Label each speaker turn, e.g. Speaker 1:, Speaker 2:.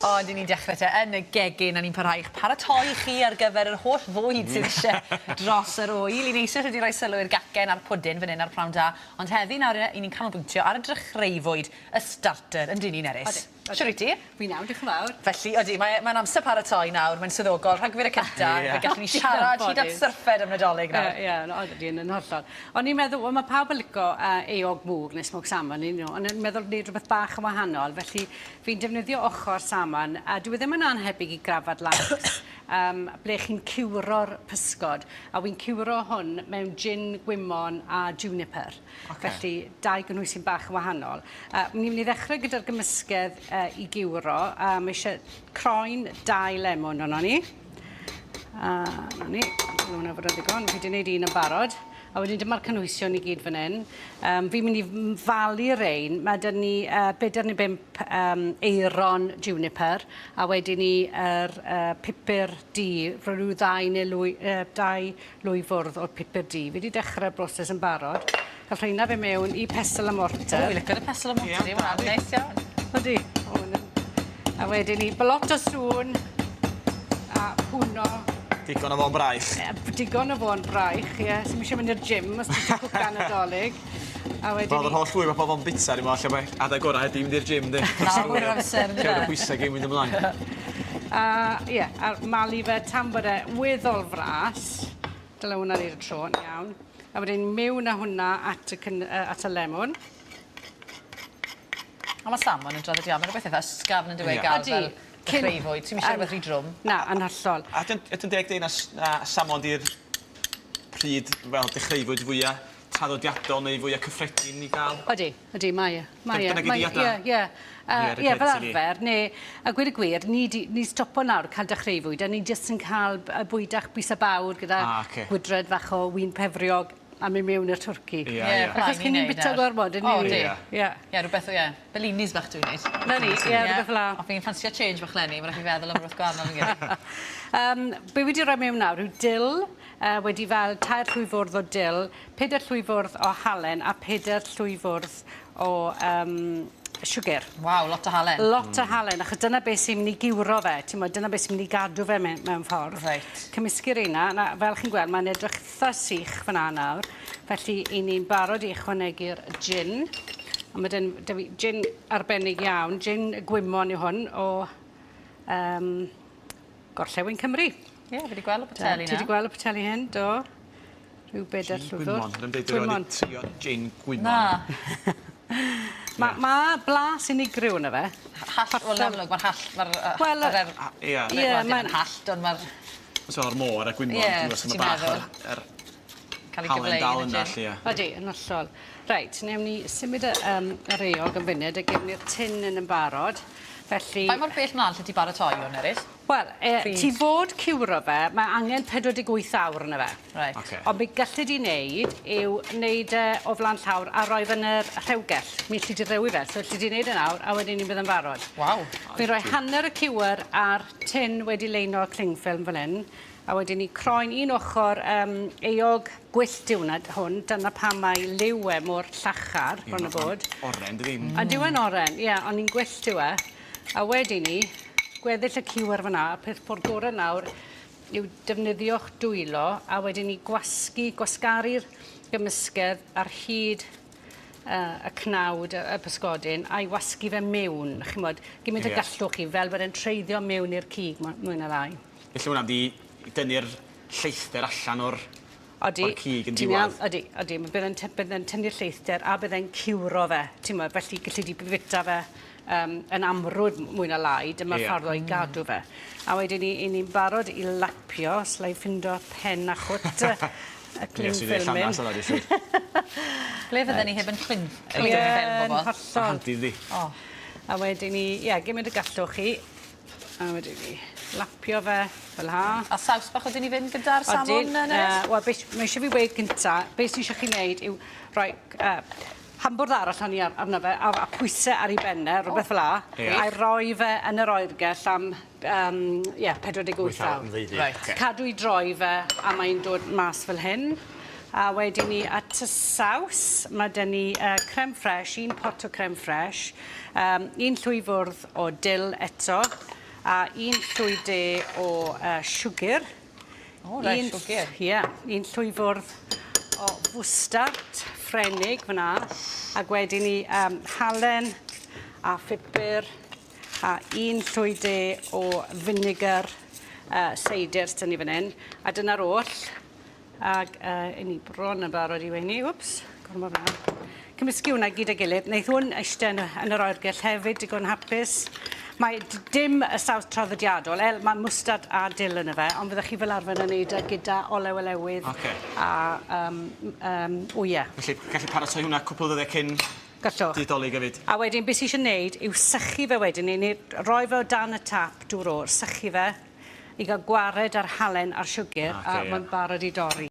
Speaker 1: Ond 'yn ni'n dechre te yn y gegin a ni'n parhau i'ch paratoi chi ar gyfer yr holl fwyd sydd isie dros yr ŵyl. 'Yn ni eisoes wedi rhoi sylw i'r gacen a'r pwdin fan 'yn ar Pnawn Da, ond heddi nawr 'yn ni'n canolbwyntio ar y drechreufwyd, y starter, yndyn ni Nerys?
Speaker 2: Odyn. Odyn.
Speaker 1: Shwd wyt ti?
Speaker 2: Fi'n iawn dioch yn fawr.
Speaker 1: Felly odi mae e mae'n amser paratoi nawr, mae'n swyddogol, Rhagfyr y cynta.
Speaker 3: Ie.
Speaker 1: Fe gallwn ni siarad hyd at syrffed am Nadolig nawr.
Speaker 2: Yy ie no odi yn yn hollol. O'n i'n meddwl wel ma' pawb yn lico yy eog mwg ne' smoked salmon you know on' o'n meddwl neud rwbeth bach yn wahanol felly Fi'n defnyddio ochr salmon a dyw e ddim yn annhebyg i grafad lancs yym ble chi'n ciwro'r pysgod a wi'n ciwro hwn mewn jin gwymon a juniper.
Speaker 3: Ocê.
Speaker 2: Felly dau gynhwysyn bach yn wahanol. Yy ni'n myn' i ddechre gyda'r gymysgedd yy i giwro a ma' isie croen dau lemwn arnon ni. A 'na ni. Dyle wnna fod yn ddigon. Fi 'di neud un yn barod. A wedyn dyma'r cynhwysion i gyd fan hyn. Yym fi'n mynd i m- falu rein. Ma' 'da ni yy beder ne' bump yym aeron juniper a wedyn 'ny yr yy pupur du rho' ryw ddau ne' lwy yy dau lwy fwrdd o'r pupur du. Fi 'di dechre'r broses yn barod. Gall rheina fyn' mewn i pestle a mortar.
Speaker 1: O fi licio'r pestle a mortar 'ma hwnna'n neis iawn.
Speaker 2: Odi. O ma' wnna'n A wedyn 'ny ma' lot o sŵn a pwno.
Speaker 3: Digon o fôn braich.
Speaker 2: Yy digon o fôn braich ie sim isie mynd i'r gym os ti isie cwcan Nadolig. A wedyn 'ny...
Speaker 3: Wel odd yr holl fwy ma' pobol yn bita dwi me'wl elle mae adeg ora ydi mynd i'r gym 'ndi?
Speaker 1: Na mwy o amser on'd yfe?
Speaker 3: Lle o'dd y pwyse gyd mynd ymlaen.
Speaker 2: A ie a malu fe tan bod e weddol fras. Dyle wnna neud y tro yn iawn. A wedyn miwn â hwnna at y cyn- yy at y lemwn.
Speaker 1: A ma' salmon yn draddodiadol, ma' rwbeth itha ysgafn yndyw e i ga'l fel dechreufwyd, ti'm isie rwbeth rhy drwm.
Speaker 2: Na, yn hollol.
Speaker 3: A 'di o'n ydi o'n deg deud na s- na salmon 'di'r pryd fel dechreufwyd fwya traddodiadol neu fwya cyffredin i ga'l?
Speaker 2: Odi, odi mae e, mae e.
Speaker 3: Dyna gei di
Speaker 2: Ie, ie. Yy ie fel arfer ne' a gweud y gwir ni 'di ni stopo nawr ca'l dechreufwyd a ni jyst yn ca'l b- yy bwydach bys a bawd gyda...
Speaker 3: A oce.
Speaker 2: ...gwydred fach o win pefriog a myn' miwn i'r twrci.
Speaker 3: Ie ie.
Speaker 2: Achos cyn ni'n bita gormod on'd 'yn ni?
Speaker 1: O ydi.
Speaker 2: Ie.
Speaker 1: Ie rwbeth o ie. Bellinis bach dwi'n neud.
Speaker 2: 'Na ni ie rwbeth fel 'a.
Speaker 1: A fi'n ffansio change bach leni ma' rai' fi feddwl am rwbeth gwahanol fi'n credu.
Speaker 2: Yym be' wi 'di roi miwn nawr yw dill yy wedi fel tair llwy fwrdd o dill, peder llwy fwrdd o halen a peder llwy fwrdd o yym siwgr.
Speaker 1: Waw lot o halen.
Speaker 2: Lot o halen achos dyna beth sy'n myn' i giwro fe t'mod dyna beth sy'n myn' i gadw fe me- mewn ffordd.
Speaker 1: Reit.
Speaker 2: Cymysgu reina na fel chi'n gweld mae'n edrych itha sych fan 'na nawr felly 'yn ni'n barod i ychwanegu'r jin. A ma' 'dyn 'da fi jin arbennig iawn jin gwymon yw hwn o yym gorllewin Cymru.
Speaker 1: Ie fi 'di gweld y poteli 'na.
Speaker 2: Ti 'di gweld y poteli hyn do? Rhyw beder llwfr.
Speaker 3: Jin gwymon. Fedrai'm deud erioed 'di trio jin gwymon.
Speaker 1: Na.
Speaker 2: Ma' ma' blas unigryw yno fe.
Speaker 1: Hallt wel yn amlwg ma'r hallt ma'r yy
Speaker 2: Wel
Speaker 1: yr yr
Speaker 3: Ie.
Speaker 2: Ie ma'n
Speaker 1: hallt ond ma'r
Speaker 3: So o'r môr a gwymon
Speaker 1: Ie
Speaker 3: dwi'n me'wl so ma' bach o'r yr
Speaker 1: Ca'l 'i
Speaker 3: halen
Speaker 1: gyfleu
Speaker 3: dal
Speaker 1: yn y
Speaker 3: yna
Speaker 1: jin.
Speaker 3: 'lly ie.
Speaker 2: Odi yn hollol. Reit newn ni symud y yym yr eog am funud a gewn ni'r tun yn yn barod. Felly...
Speaker 1: Faint mor bell mlan lle ti baratoi 'wn Nerys?
Speaker 2: Wel yy
Speaker 1: Pryd?
Speaker 2: ti fod ciwro fe mae angen 48 awr arno fe.
Speaker 1: Reit.
Speaker 3: Oce.
Speaker 2: Ond be' galle di neud yw neud e o flan llawr a roi fe yn yr rhewgell. Mi elli di rewi fe so elli di neud e nawr a wedyn 'ny bydd yn barod.
Speaker 1: Waw.
Speaker 2: Fi'n rhoi hanner y ciwer ar tin wedi leino cling film fel 'yn a wedyn 'ny croen un ochor yym eog gwyllt yw wnna hwn dyna pam mae liw e mor llachar bron a bod.
Speaker 3: Oren dydi?
Speaker 2: Ydyw e'n oren ie on' un gwyllt yw e. A wedyn 'ny gweddill y ciwer fan 'na y peth ffordd gore nawr yw defnyddio'ch dwylo a wedyn 'ny gwasgu gwasgaru'r gymysgedd ar hyd yy y cnawd y y pysgodyn a'i wasgu fe miwn ch'mod gymint â gallwch chi fel bod e'n treiddio miwn i'r cig mwy mwy ne' lai.
Speaker 3: Felly ma' wnna mynd i dynnu'r lleithder allan o'r
Speaker 2: Odi.
Speaker 3: o'r cig yn
Speaker 2: Ti'n iawn
Speaker 3: diwadd.
Speaker 2: odi odi ma' bydd e'n ty- bydd e'n tynnu'r lleithder a bydd e'n ciwro fe t'mod felly gelli di fita fe yym yn amrwd mwy na lai dyma'r
Speaker 3: Ie.
Speaker 2: ffordd o'i gadw fe. A wedyn 'ny 'yn ni'n barod i lapio os 'lai ffindo pen a chwt y y cling
Speaker 3: Ie swn i'n
Speaker 2: film 'yn.
Speaker 3: neud llanast yna dwi siŵr.
Speaker 1: Ble fydden ni heb 'yn cling cling film bobol?
Speaker 2: Ie'n hollol.
Speaker 3: Ma'n handi yndi?
Speaker 1: O.
Speaker 2: A wedyn 'ny ie gymint y gallwch chi. A wedyn 'ny lapio fe fel 'a.
Speaker 1: A saws bach wedyn i fynd gyda'r salmon yy Nerys?
Speaker 2: Odyn yy wel be' s- ma' isie fi weud gynta be' sy isie chi neud yw rhoi yy hambwrdd arall arni ar arno fe a a pwyse ar 'i ben e rwbeth fel 'a.
Speaker 3: Ie.
Speaker 2: A'i roi fe yn yr oergell am yym ie 48 awr.
Speaker 3: Reit.
Speaker 2: Cadw 'i droi fe a mae'n dod mas fel hyn. A wedyn ni at y saws, mae 'da ni uh, creme fraiche, un pot o creme fraiche, um, un llwy fwrdd o dill eto, a un llwy de o uh, siwgr.
Speaker 1: O, reit, siwgr.
Speaker 2: Ie, un llwy fwrdd o fwstard Ffrenig fyna, ac wedyn ni um, halen a phupur a un llwy de o finegr uh, seidr sydd ni fan hyn. A dyna'r oll. Ag uh, i ni bron yn barod i weini. Wps, gormod fyna. Cymysgu hwnna gyd â gilydd. Wneith hwn eistedd yn, yn yr oergell hefyd, digon hapus. Mae dim y saws traddodiadol, el, mae mwstard a dill yn y fe, ond fyddech chi fel arfer yn neud e gyda olew olewydd
Speaker 3: Ocê.
Speaker 2: a um, um, wyau.
Speaker 3: Felly, gallu paratoi hwnna cwpl o ddyddiau cyn
Speaker 2: Gallwch.
Speaker 3: dydd Dolig hefyd.
Speaker 2: A wedyn, beth sydd eisiau gwneud yw sychu fe wedyn, neu neu roi fe o dan y tap dŵr oer, sychu fe, i gael gwared ar halen a'r siwgr,
Speaker 3: Ocê,
Speaker 2: a
Speaker 3: ie.
Speaker 2: mae'n barod i dorri.